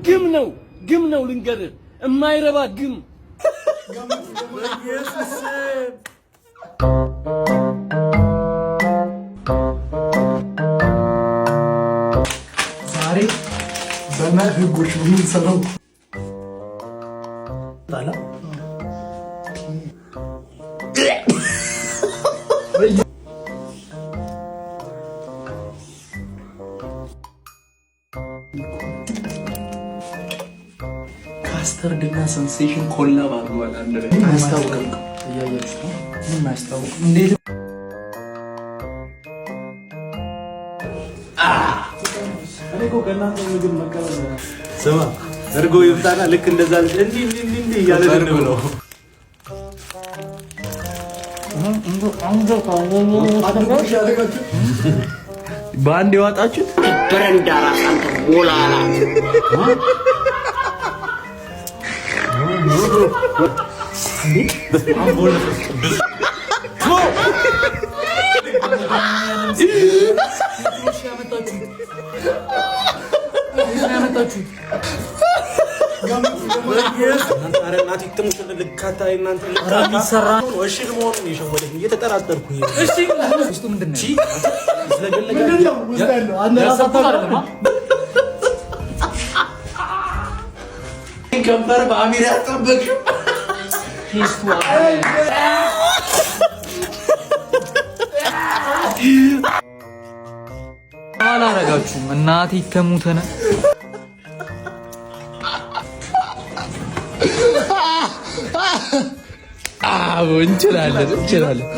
ግም ነው፣ ግም ነው፣ ልንገርህ፣ የማይረባ ግም። በኢየሱስ ስም። ዛሬ በመህጎች ነው የምንሰራው። ጣላ። Custard እና Sensation collab አድርገዋል አንድ ላይ። አያስታውቅም። እያያችሁት ነው። ምንም አያስታውቅም። እንዴት? እኔ እኮ ከእናንተ ምግብ መቀበል። ስማ፣ እርጎ ይምጣና ልክ እንደዛ እንዲህ እንዲህ እንዲህ እንዲህ እያለ ነው። በአንድ የዋጣችሁት። በረንዳ ራስ አንተ ሞላላ። እሺ። ውስጡ ምንድን ነው? ከንፈር በአሚር ያጠበቅሽው። Taste ኡ አላረጋችሁም። እናቴ ተሙተነ። አዎ፣ እንችላለን፣ እንችላለን።